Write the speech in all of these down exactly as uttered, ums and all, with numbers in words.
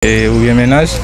E, ou gen mennaj?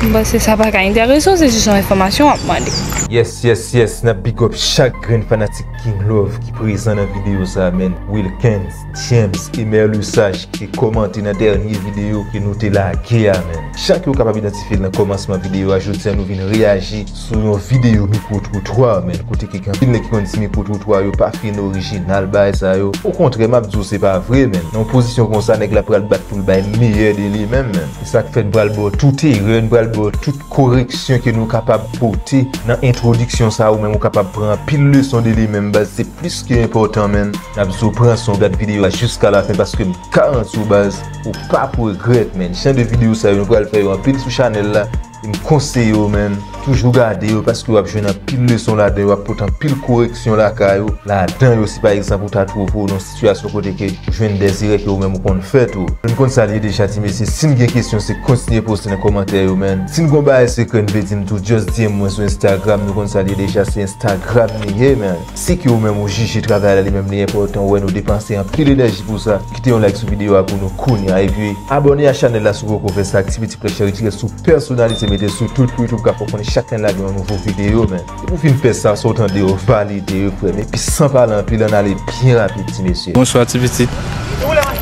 M panse sa pa ka enterese w, se jis yon enfòmasyon w ap mande. Yes, yes, yes, n ap big up chak grenn fanatik King Love ki prezan nan videyo sa, menn. Wilkens, James, Emer Lesage ki te kòmante nan dènye videyo ke nou te lage a, menn. Jan ke w kapab idantifye l nan kòmansman videyo a, jodi a nou vin reyaji sou yon videyo mikwo twotwa, menn. Kote ke gen anpil nèg ki konn di mikwo twotwa yo pa fin orijinal, bagay sa yo. Okontrè, m ap di w se pa vre, menn. Nan yon pozisyon konsa, nèg la pral bat pou l bay meyè de li menm, menn. Se sa k fè n pral ba w tout erè, n pral ba w tout koreksyon ke nou kapab pote nan entwodiksyon sa, ou menm ou kapab pran anpil leson de li menm, baz, se plis ke enpòtan, menn. N ap di w pran san w gad videyo a jiska lafen, paske m garanti w, baz, ou p ap regrèt, menn. Jan de videyo sa yo, nou pral fè yo anpil sou chanèl la, e m konseye w, menn, toujou gade yo, paske w ap jwenn anpil leson ladan yo, w ap pote anpil koreksyon lakay ou, ladan yo, si pa egzanp ou ta twouve w nan sitiyasyon kote ke ou jwenn de erè ke ou menm ou konn fè tou. Nou konn sa l ye deja, ti mesye. Si n gen kesyon, se kontinye poze nan kòmantè yo, menn. Si n gon bagay sekrè n vle di m tou, just D M mwen sou Instagram. Nou konn sa l ye deja, se Instagram li ye, menn. Si ke ou menm ou jije travay la li menm li enpòtan, ou wè nou depanse anpil enèji pou sa, kite yon like sou videyo a pou nou kounye a. Epi, abòne a chanèl la si w poko fè sa, aktive ti klòch la, retire l sou pèsonalize, mete l sou tout pou YouTube ka fè w konnen chak lè n lage yon nouvo videyo, menn. Depi w fin fè sa, sa w tande yo valide yo, frè m. Epi san pale anpil, ann ale byen rapid, ti mesye. Bonswa, ti pitit.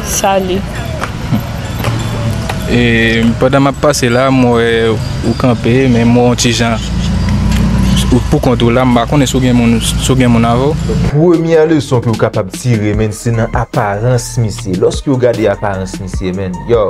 Sali. E, pandan m ap pase la, m wè ou kanpe, men m wè yon ti jan ou pou kont ou la, m pa konnen si w gen moun, si w gen moun avè w. Premyè leson ke w kapab tire, menn, se nan aparans misye. Lòske w gade aparans misye, menn, yo,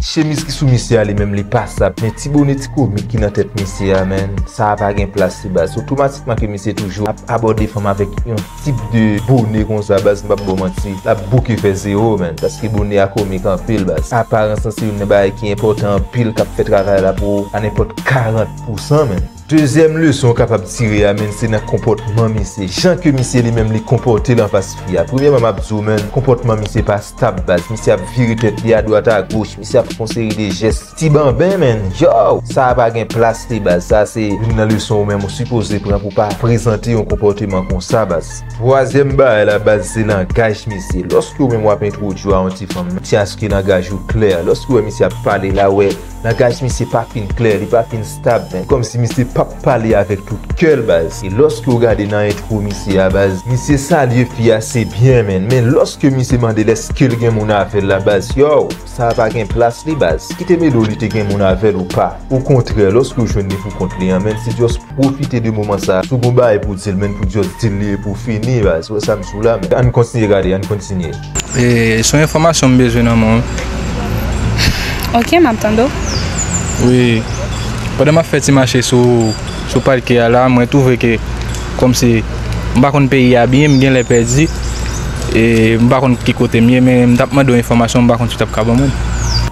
chemiz ki sou misye a, li menm, li pasab. Men ti bone ti komik ki nan tèt misye a, menn, sa a pa gen plas li, baz. Otomatikman ke misye toujou ap abòde fanm avèk yon tip de bone konsa, baz, m p ap ba w manti, l ap bouke fè zewo, menn. Paske bone a komik anpil, baz. Aparans lan se youn nan bagay ki enpòtan anpil, k ap fè travay la pou ou a nenpòt karant pousan, menn. Dezyèm leson w kapab tire a, menn, se nan konpòtman misye. Jan ke misye li menm li konpòte l anfas fi a. Premyèman, m ap di w, menn, konpòtman misye pa stab, baz. Misye ap vire tèt li adwat agoch, misye ap fè yon seri de jès. Ti banben, menn, yo! Sa a pa gen plas li, baz. Sa se youn nan leson ou menm ou sipoze pran pou w pa prezante yon konpòteman konsa, baz. Twazyèm bagay la, baz, se langaj misye. Lòske ou menm w ap entwodui a yon ti fanm, ti aske langaj ou klè. Lòske w wè misye ap pale la, w wè langaj misye pa fin klè, li pa fin stab, menn. Kòmsi misye p ap pale avèk tout kè l, baz. E lòske w gade nan entwo misye a, baz, misye salye fi a, se byen, menn. Men lòske misye mande l èske l gen moun avè l la, baz, yo, sa a pa gen plas li, baz. Ki te mele w li te gen moun avè l ou pa. Okontrè, lòske w jwenn li pou kont li an, menn, se just pwofite de moman sa a. Si w gon bagay pou di l, menn, pou just di l li epi w fini, baz. Ou wè sa m di w la, menn. Ann kontinye gade, ann kontinye. E, se yon enfòmasyon m bezwen nan men w. Ok, m ap tande w. Wi. Pandan m ap fè ti mache sou, sou palke a la, mwen twouve ke kòmsi m pa konn peyi a byen, m genlè pèdi. E m pa konn ki kote m ye, men m t ap mande w enfòmasyon, m pa konn si w t ap ka ban mwen.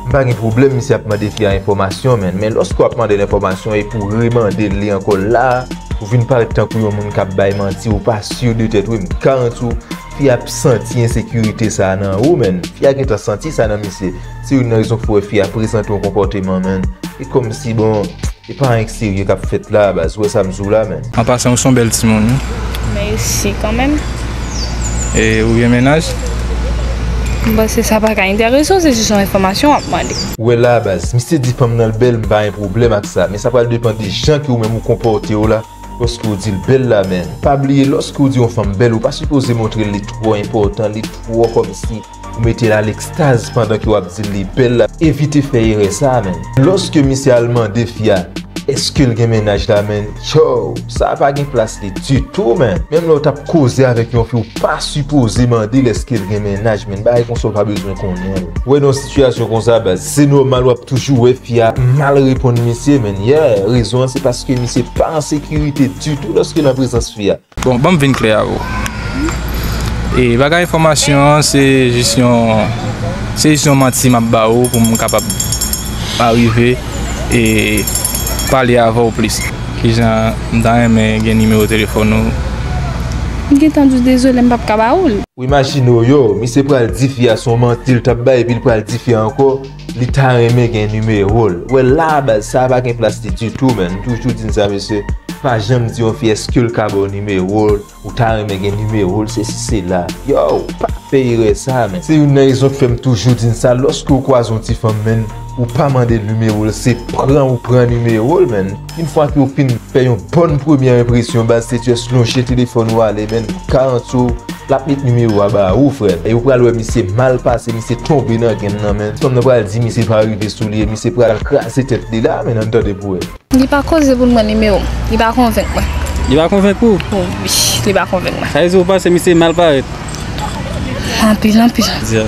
M pa gen pwoblèm, misye ap mande fi a enfòmasyon, menn. Men lòske w ap mande l enfòmasyon epi w remande l li ankò la, ou vin parèt tankou yon moun k ap bay manti, ou pa si de tèt ou, m garanti w, fi a ap santi ensekirite sa a nan ou, menn. Fi a gentan santi sa nan misye. Se youn nan rezon k fè w wè fi a prezante yon konpòteman, menn. E kòmsi, bon, e pa anyen k serye k ap fèt la, baz. Ou wè sa m di w la, menn. An pasan, ou se yon bèl timoun, wi. Mèsi kanmenm. E ou gen mennaj? M panse sa pa ka enterese w, se jis yon enfòmasyon w ap mande. Ou wè la, baz, misye di fanm nan l bèl, m pa gen pwoblèm ak sa. Men sa pral depann de jan ke ou menm ou konpòte w la. Lòske w di l bèl la, menn. Pa bliye, lòske w di yon fanm bèl, ou pa sipoze montre l li twò enpòtan, li twò kòmsi ou mete l a lekstaz pandan ke w ap di l li bèl la. Evite fè erè sa a, menn. Lòske misye al mande fi a èske l gen mennaj la, menn, yo, sa a pa gen plas li ditou, menn. Menm lè w t ap koze avèk yon fi, ou pa sipoze mande l èske l gen mennaj, menn. Bagay konsa w pa bezwen konnen l. Ou wè nan yon sitiyasyon konsa, baz, se nòmal w ap toujou wè fi a mal reponn misye, menn. Yeah, rezon an se paske misye pa an sekirite ditou lòske l an prezans fi a. Bon, ban m vin klè avè w. E bagay enfòmasyon an, se jis yon, se jis yon manti m ap ba ou pou m kapab arive e pale avè w plis. Kijan, m ta renmen gen nimewo telefòn ou. M gentan di w dezole, m p ap ka ba ou l. Ou imajine w, yo, misye pral di fi a se yon manti l t ap bay, epi l pral di fi a ankò li ta renmen gen nimewo l. Ou wè la, baz, sa a pa gen plas li ditou, menn. M toujou di n sa, mesye. Pa janm di yon fi èske l ka ba w nimewo l, ou ta renmen gen nimewo l, sesi sela. Yo, pa fè erè sa, men. Se youn nan rezon k fè m toujou di n sa, lòske w kwaze yon ti fanm, men, ou pa mande l nimewo l, se pran ou pran nimewo l, men. Yon fwa ke w fin fè yon bòn premyè enpresyon, baz, se just lonje telefòn ou ale, men. Garanti w, l ap met nimewo a ba ou, frè. E ou pral wè misye mal pase, misye tonbe nan grenn nan, men. Fanm nan pral di misye pa rive sou li, e misye pral kraze tèt li la, men, ann tande pou wè. Li pa koze pou l ban nimewo m. Li pa konvenk mwen. Li pa konvenk ou? Wi, li pa konvenk mwen. Sa vle di ou panse misye mal parèt? Anpil, anpil. Di a.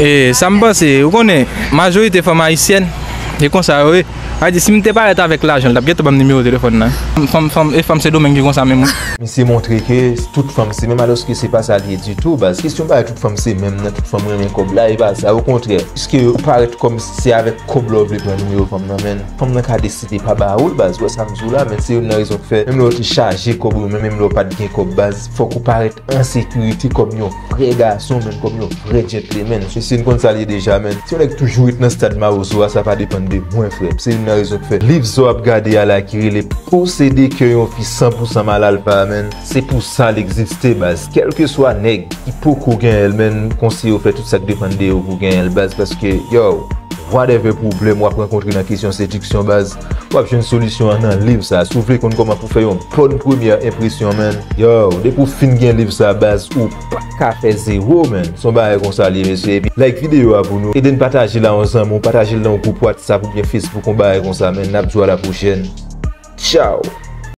E sa m panse, ou konnen, majorite fanm ayisyèn, e konsa yo ye. Sa vle di, si m te parèt avèk lajan, l t ap gentan ban m nimewo telefòn nan. Fanm, fanm, e fanm Sendomeng ki konsa menm, wi. Misye montre ke tout fanm se menm, alòske se pa sa l ye ditou, baz. Kesyon pa tout fanm se menm nan, tout fanm renmen kòb la, e pa sa, okontrè. Piske ou parèt kòm se avèk kòb la w vle pran nimewo fanm nan, men fanm nan ka deside pa ba ou l, baz. Ou wè sa m di w la, men se youn nan rezon k fè, menm lè w te chaje kòb ou, men menm lè w pa t gen kòb, baz, fòk ou parèt an sekirite kòm yon vrè gason, men kòm yon vrè gentleman. Mesye, n konn sa l ye deja, men. Si yon nèg toujou ret nan stad mawozo a, sa pa depann de mwen, frè m. Se youn nan rezon k fè liv sa w ap gade a la ki rele Posede kè yon fi san pou san mal alfa, men. Se pou sa l egziste, baz. Kèlkeswa nèg ki poko genyen l, men, m konseye w fè tout sa k depann de ou pou genyen l, baz, paske, yo, whatever pwoblèm w ap rankontre nan kesyon sediksyon, baz, w ap jwenn solisyon an nan liv sa. Si w vle konn kòman pou fè yon bòn premyè enpresyon, men, yo, depi w fin gen liv sa, baz, ou pa ka fè zewo, men. Se yon bagay konsa l ye, mesye. Epi, like videyo a pou nou. Ede n pataje l a yon zanmi w, pataje l nan yon gwoup WhatsApp oubyen Facebook, yon bagay konsa, men. N ap di w a la pwochèn. Tchao!